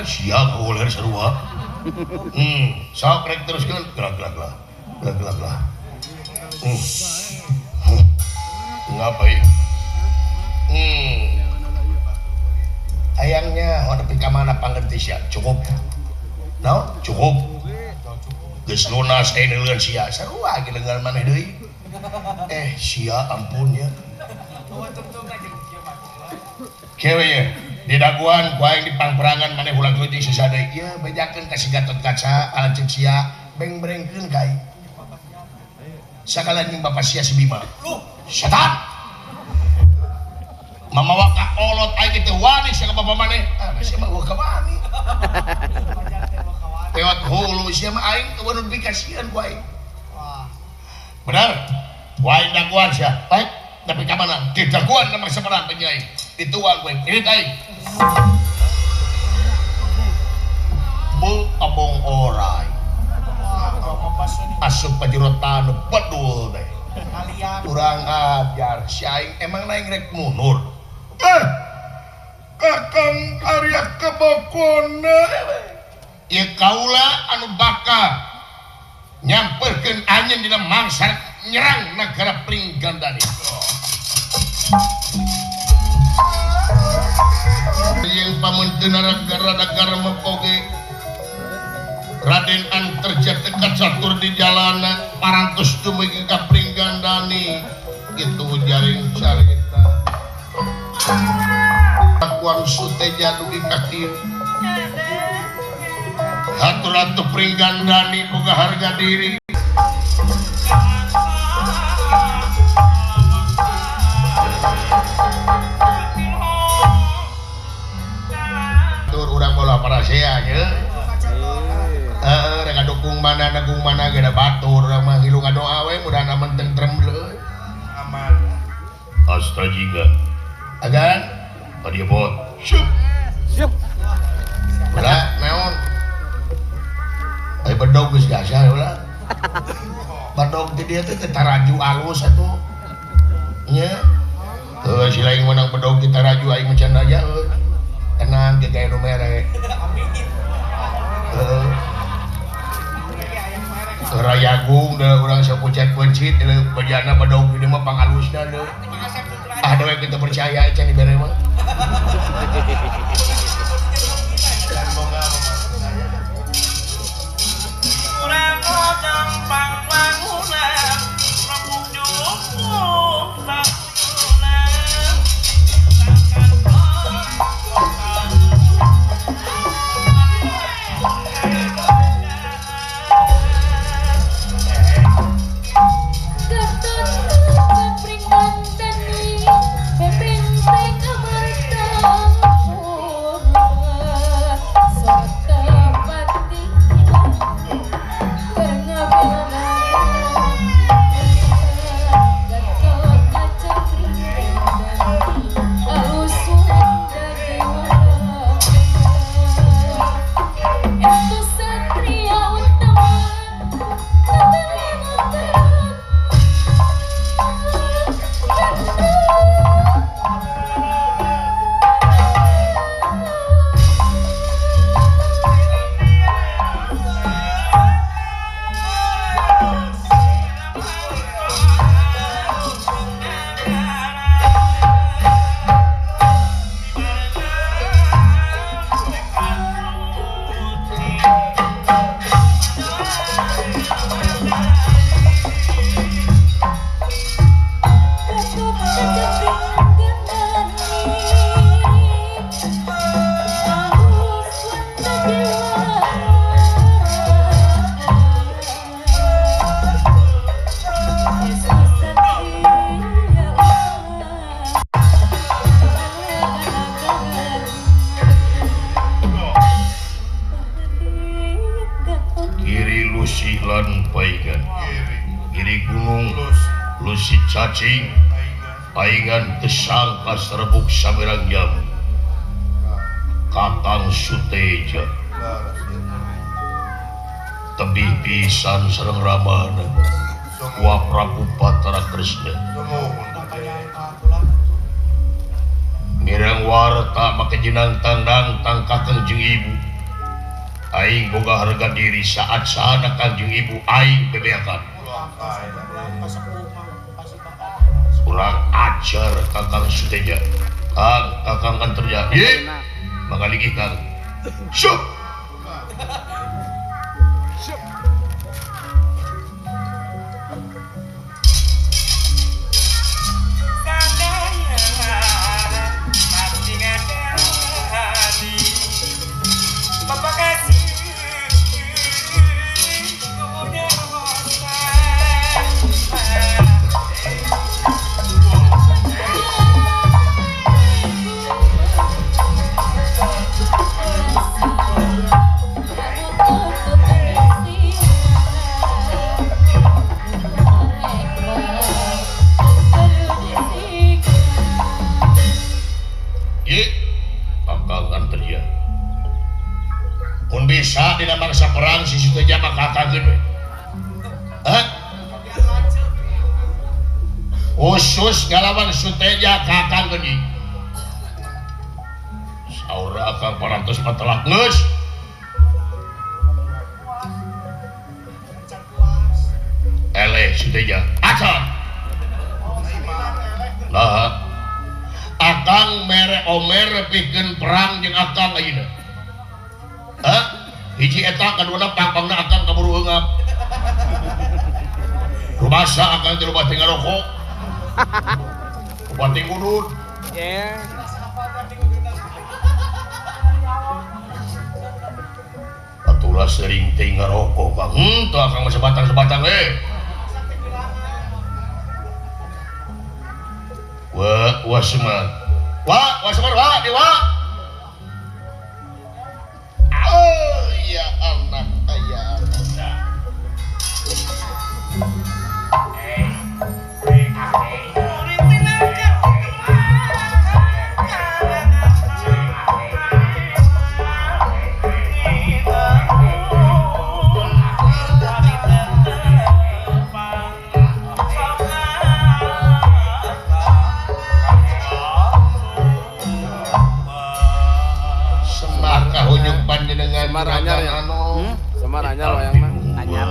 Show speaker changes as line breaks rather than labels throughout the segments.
Sia kagoler sarua. Sok rek teruskeun. Gelah gelah gelah. Gelah gelah gelah. Ngapain? Ayangnya nepi ka mana pangganti sia? Cukup. Naon? Cukup. Geus lunas teh neuleun sia. Sarua ge leungeun maneh deui. Sia ampun ya. Kieu ye, di daguan ku aing di pangperangan maneh ulah geus jeung sisa deui. Ieu bejakeun ka si Gatot Kaca lanceuk sia beng-brengkeun ka aing. Sakala jeung bapa sia si Bima. Setan. Mamawa ka kolot aing teh wani sia ka bapa maneh. Ah, sia mah eueuh ka wani. Tewat hulu sia mah aing eueuh nu dikasieun ku aing. Benar? Ku aing daguan sia. Baik, tapi ka mana? Di daguan ka mangsa perang penyai. Dituang ku aing. Ini aing. Bu abong orai. Asup ka jero tanu bedul teh. Kurang ajar si aing emang naing rek mundur. Kakang Arya Kebokona. Ieu kaula anu bakal nyamperkeun anjeun dina mangsa nyerang negara Pringgandani. Yang pamunteun negara mepoge Raden Antarja teka catur di jalana parantos dumugi ka Pringgandani itu jaring carita. Lakuan Suteja dugi ka kieu. Hatur-hatur Pringgandani boga harga diri. Tur urang bola parasea nya. Heeh, rek dukung mana negung mana ge da batur urang mah ngilu ngadoa we mudah aman tentrem leuy.
Aman.
Astra jingga. Agan ka dieu bot. Syup.
Syup.
Ulah naon? Ai bedog geus biasa ulah. Bedog di dieu teh taraju alus atuh. Nya. Heuh si lain menang bedog di taraju aing mah can aya euy. Tenang ge gae nu mere.
Amin.
Heuh. Rayagung da urang sapucet pencit bejana bedog di mah pangalusna deui. Ah dewe kita percaya can dibere mah.
Urang odang pangwangunan rembug jupuk bangunan.
Lusi cacing paingan tesangka serebuk saberang jam Kakang Suteja tebih pisan sareng Ramana wa Prabu Batara Kresna mireng warta make jenang tandang tang kakang jeung ibu. Aing boga harga diri saat sana Kangjeng Ibu aing bebeakan. Urang ajar Kakang Suteja. Kang, Kakang Anterja. Ye. Mangga Kang. Syuk. Bisa dina mangsa perang si Suteja mah kakangkeun we. Hah? Khusus ngalawan Suteja kakangkeun ieu. Saur akang parantos matelak geus. Eleh Suteja. Acan. Lah. Akang mere omer pikeun perang jeung akang ayeuna. Hah? Hiji eta kaduana pangpangna akang kaburu eungap. Rumasa akang teh loba teh ngarokok. Loba teh ngudud. Atulah sering teh ngarokok Kang. Teu akang mah sebatang-sebatang we. Wa wa semar. Wa wa semar wa di wa. Ya anak, ya anak. Sembah kahunyuk panjenengan
Semar anyar ya. Semar anyar wayang mah.
Anyar.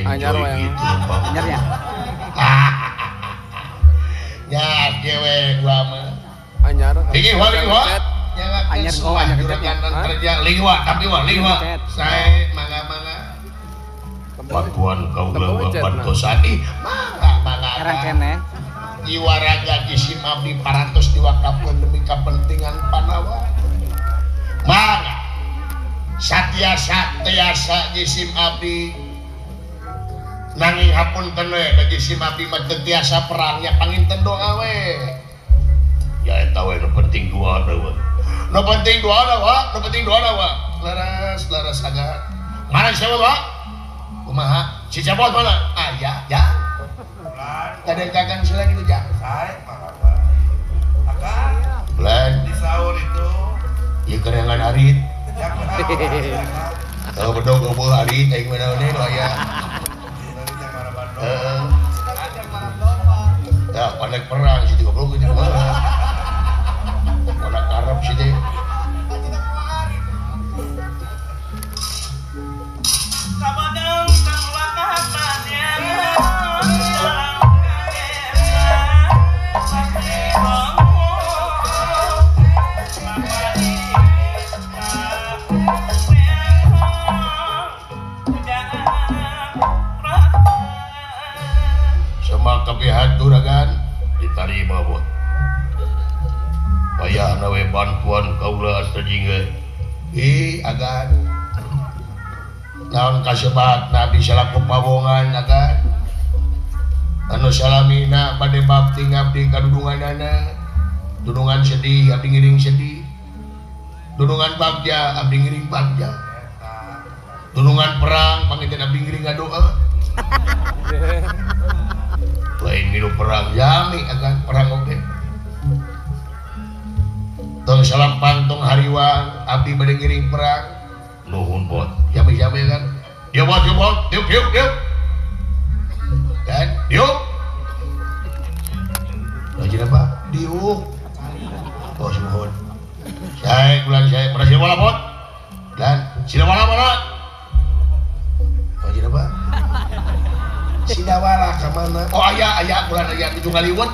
Anyar wayang.
Anyar ya.
Ya dewe gua mah.
Anyar.
Ligi wa ligi wa.
Anyar kok anyar kecet ya.
Kerja ligi wa tapi wa ligi wa. Sae mangga-mangga. Bantuan kaula bantosan ih mangga mangga.
Herang keneh.
Jiwa raga jisim abdi parantos diwakafkeun demi kepentingan Panawa. Mangga satiasa tiasa jisim abdi nanging hapunten we da jisim abdi mah teu tiasa perangnya panginten doa we. Ya eta we nu penting doa we. Nu penting doa wa, nu penting doa wa. Leres leres agak. Mana siapa wa? Kumaha? Si Cabot mana? Aya, ya. Kadang kakang silang itu ja.
Sae mah. Akang.
Bulan
di sahur itu.
Ieu kerengan arit. Kalau bedog eueuh arit aing mah naon deui nu aya. Heeh. Ya, panek perang si goblok itu mah. Panek Arab si teh. Kapihaturagan ditarima bot. Wayahna we bantuan kaula asta jingga. Ih agan. Naon kasebatna abdi salaku pawongan agan. Anu salamina bade bakti ngabdi kadudunganana. Dudungan sedih abdi ngiring sedih. Dudungan bagja abdi ngiring bagja. Dudungan perang panginten abdi ngiring ngadoa. Lain ngilu perang jami agan perang oge. Tong salampang tong hariwang abdi bade ngiring perang. Nuhun bot. Jami-jami kan. Dieu bot, dieu bot, diuk diuk diuk. Kan diuk. Lagi apa? Diuk. Oh suhun. Saya bulan saya berhasil bola bot. Sidawala. Oh jadi apa? Sidawala ka mana? Oh aya aya bulan aya nuju ngaliwet.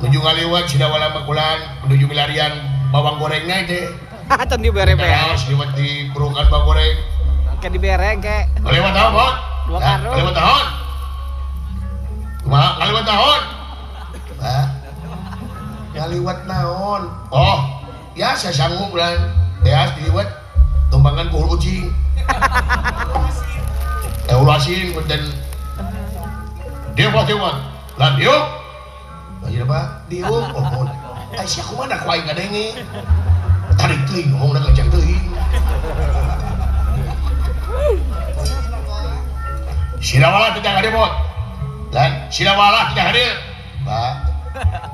Nuju ngaliwet Sidawala mah bulan menuju milarian bawang gorengnya teh.
Can dibere be.
Terus liwet di burukan bawang goreng.
Ke dibere ke.
Ngaliwet naon, Bot?
Dua karung.
Ngaliwet naon? Kumaha ngaliwet naon? Hah? Ngaliwet naon? Oh, ya saya sanggup bulan. Beas diliwet tumbangan ku hulu ucing. Hulu asin punten. Diuk diuk. Lan diuk. Lagi apa? Diuk. Oh, ai sia kumaha ku aing ngadenge. Tarik teuing ngomongna ngajak teuing. Sidawala tidak hadir, Bot. Lan Sidawala tidak hadir. Pak.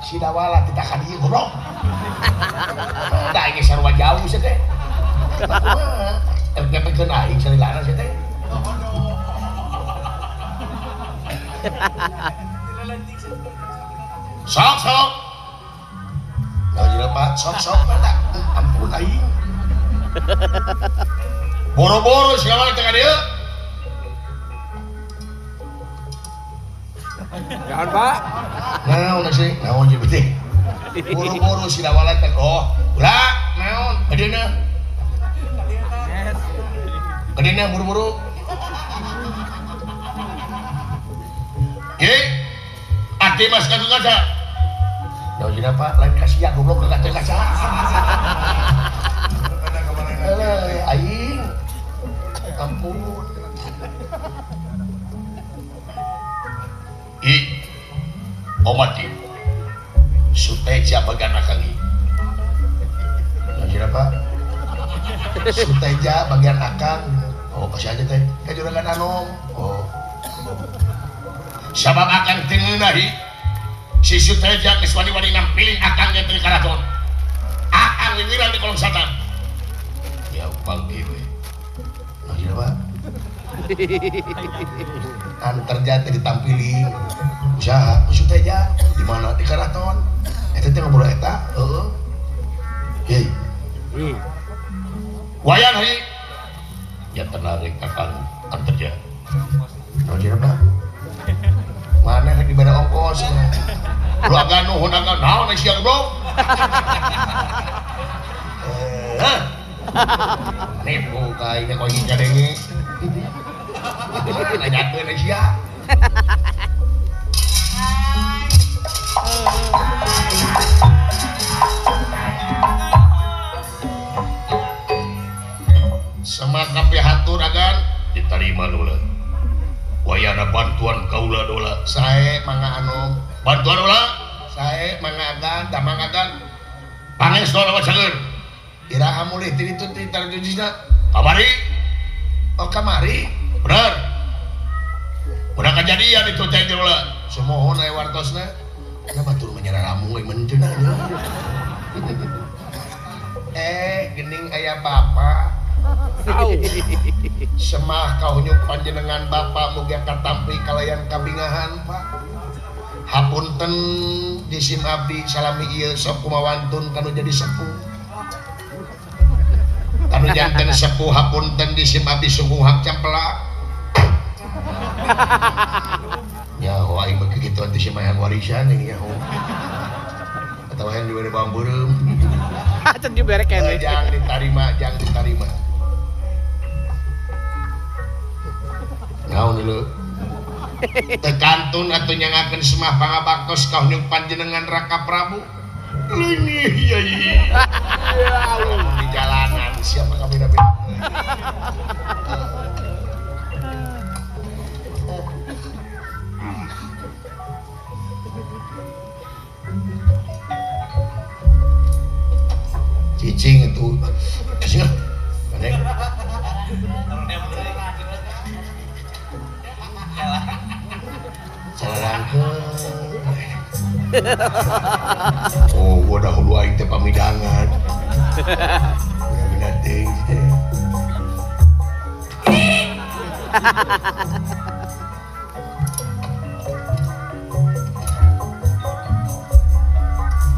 Sidawala tidak hadir, goblok. Da aing sarua jauh sia teh. Kumaha? Nyampekeun aing salilana sia teh. Sok sok. Nah, jadi Pak, sok sok mana? Ampun aing. Boro-boro Sidawala tidak hadir.
Jangan, Pak.
Naon sih? Naon jeung penting. Boro-boro Sidawala teh. Oh, ulah naon? Kadeuna. Kadeuna buru-buru. Ye. Ati mas ka kaca. Naon jeung apa? Lain kasia goblok ka kaca. Eleh, aing. Ampun. I omati Suteja bagian akang i. Lanjut apa? Suteja bagian akang. Oh kasih aja teh. Ka juragan anom. Oh. Sabab akang teu ngeunahi si Suteja geus wani-wani nampiling akang ge teu karaton. Akang wiwiran di kolong satan. Ya upang ieu we. Lanjut apa? Antarja teh ditampiling usaha Suteja di mana di karaton eta teh ngobrol eta heeh hei wayan hei ya tenarik akang Antarja naon jeung apa mana rek dibere ongkos lu agan nuhun agan naon sia goblok eh nipu ka aing teh koing kadenge nanyakeun sia. Semaka pihatur agan diterima dola. Wayana bantuan kaula dola. Sae mangga anom. Bantuan dola. Sae mangga agan, damang agan. Pangestu wacakeun. Iraha mulih ti ditu ti tarjujisna. Kamari. Oh kamari. Bener. Udah kejadian itu teh dola. Sumohon aya wartosna. Nya batur menyeraramu we menjeuna nya. Gening aya bapa. Semah kaunyuk panjenengan bapa mugi katampi kalayan kabingahan Pak. Hapunten disim abdi salami ieu sok kumawantun kanu jadi sepuh. Kanu janten sepuh hapunten disim abdi sungguh hak campelak. Ya aing mah kikituan teh sim hayang warisan ini ya. Atawa hayang dibere bawang beureum.
Can dibere keneh.
Jangan ditarima, jangan ditarima. Naon dulu. Tekantun atuh nyangakeun semah pangabaktos kahunyuk panjenengan Raka Prabu. Leungih yai. Di jalanan siapa kabeh-kabeh. Cicing itu. Cicing. Mana? Oh, gua dahulu aing teh pamidangan. Minat teuing teh.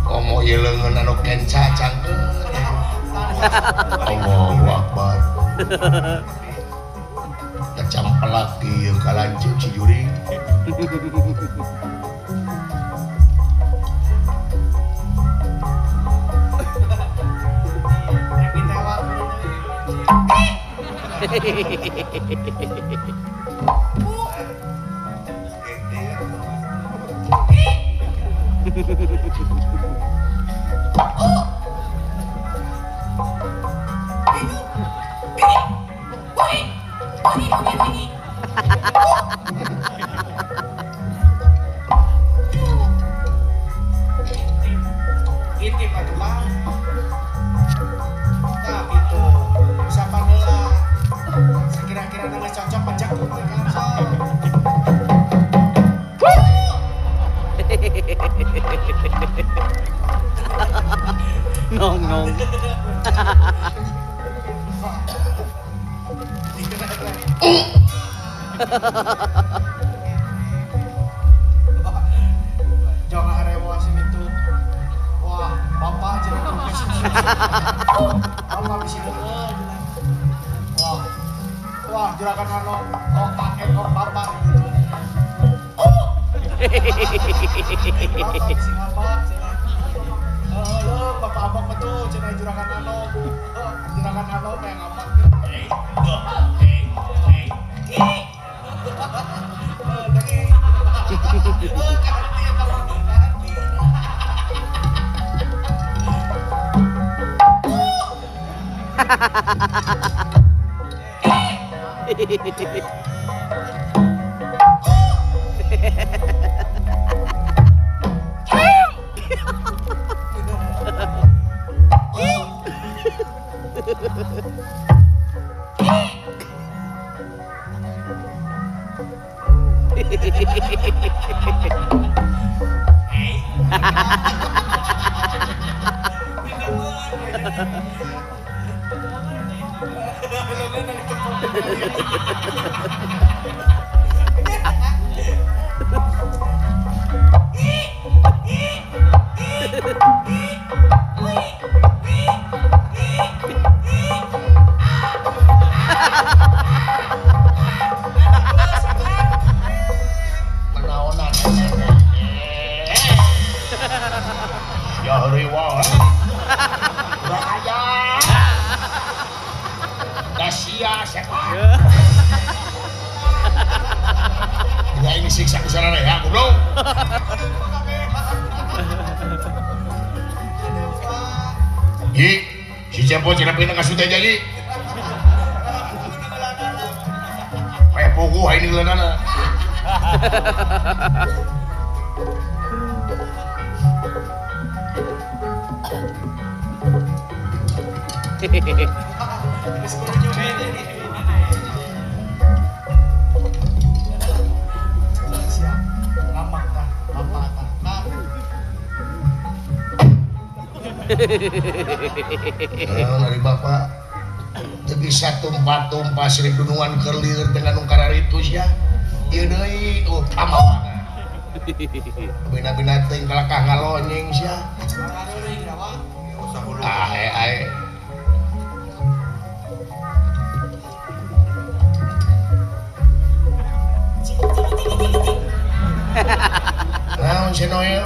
Komo ieu leungeun anu kenca cangkeun. Allahu Akbar. Kecampelak ieu ka lanceuk si jurig.
Intip atuh Kang. Tah gitu. Usapan heula. Sekira-kira geus cocok pajak teh Kang sok.
Nong nong.
Jangan harewasin itu. Wah, bapak jadi kukes. Bapak bisa dengar. Wah, wah juragan Ano, oh pakai kok bapak gitu. Oh, bapak bisa ngambak, cenah. Lo bapak abang betul, cenah juragan Ano. Oh, juragan Ano kayak ngambak.
Ya riwa. Bahaya. Dasia siapa? Gua ini siksa ku sararea goblok. Gi, si Cepot cenah pindah ka Sute jadi. Kayak puguh ini geulanana. Dari bapak teu bisa tumpah-tumpah sirih dunungan kelir dengan ungkarar itu sia. Ieu deui utama. Bina-bina teuing kalakah ngalonyeng sia. Ae ae. Naon si Noel?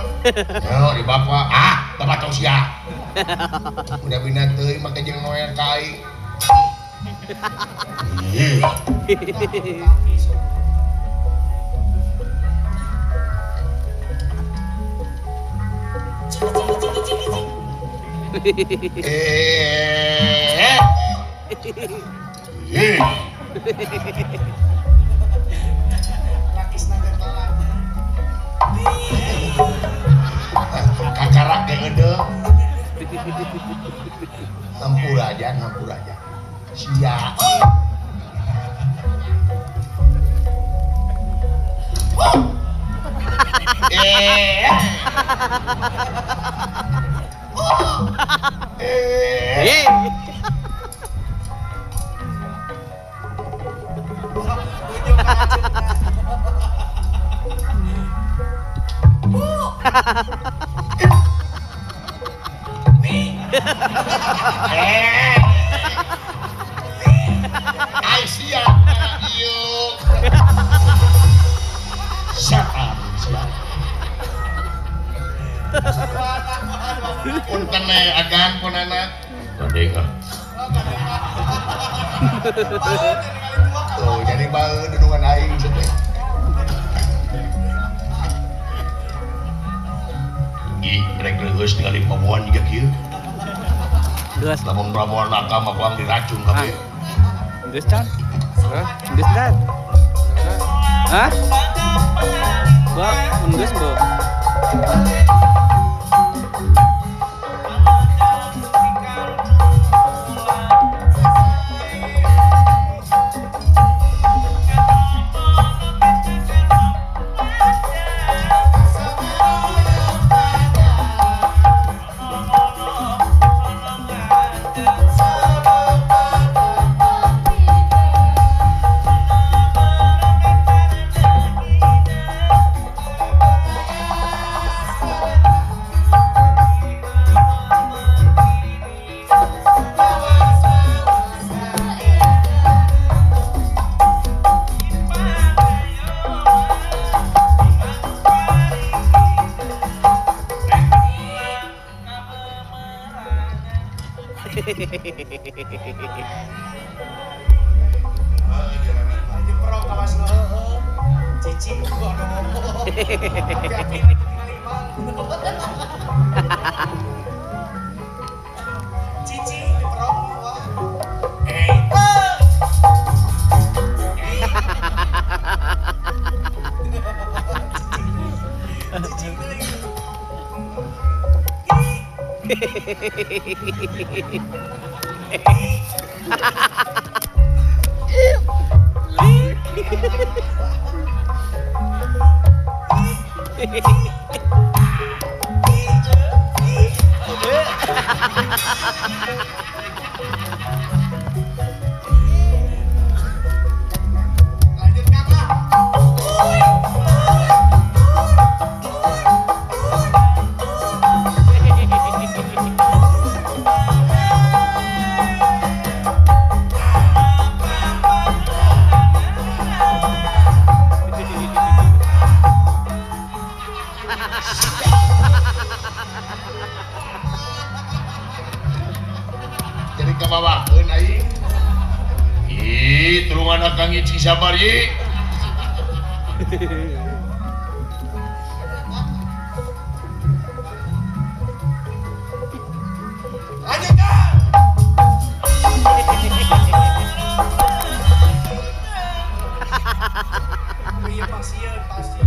Naon di bapak? Ah, bapak tong sia. Udah bina teuing make jeung Noel ka aing. Kakarak yang gede. Hampura aja, hampura aja. Sia. Punten agan punana. Gandeng ah. Tuh jadi baeun dudungan aing teh. Ih, rek leueus ningali pamuan jiga kieu.
Geus.
Lamun pramuan nakam mah kuang diracun kabeh.
Geus can.
Hah?
Geus can. Hah? Ba, mun geus bo.
Jadi kabawakeun aing. Ih, tulungan akang cing sabar ye.
Lanjut Kang. Iya pasien pasti.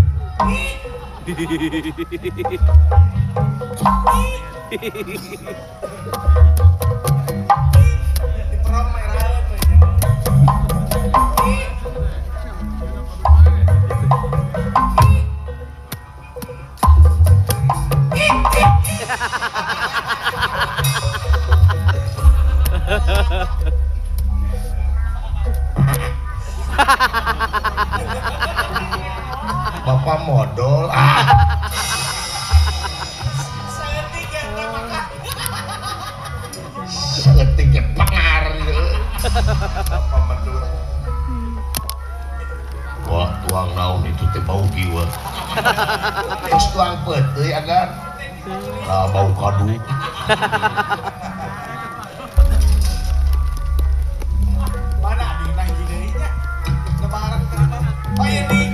Bapak modal ah. Saeutik ya pengar
Bapak medul.
Wah, tuang naon itu teh bau kieu. Terus tuang peuteuy agan. Lah bau kadu.
Mana abi lagi deui nya? Lebaran teh mah. Oh iya di.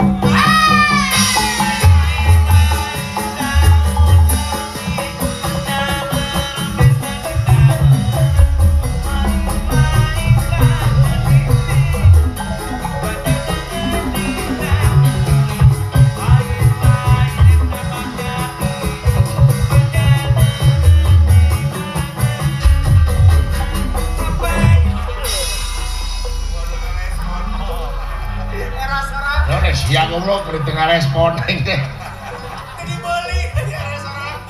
Sia goblok di tengah respon aing teh.
Jadi beuli era-sorang.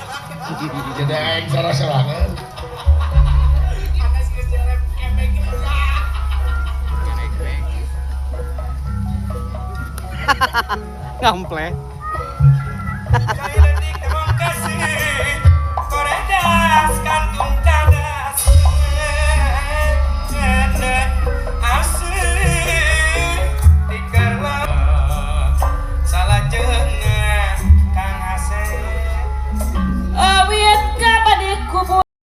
Jadi aing salah-sorangan.
Atas geus jarep ebeg.
Ngample.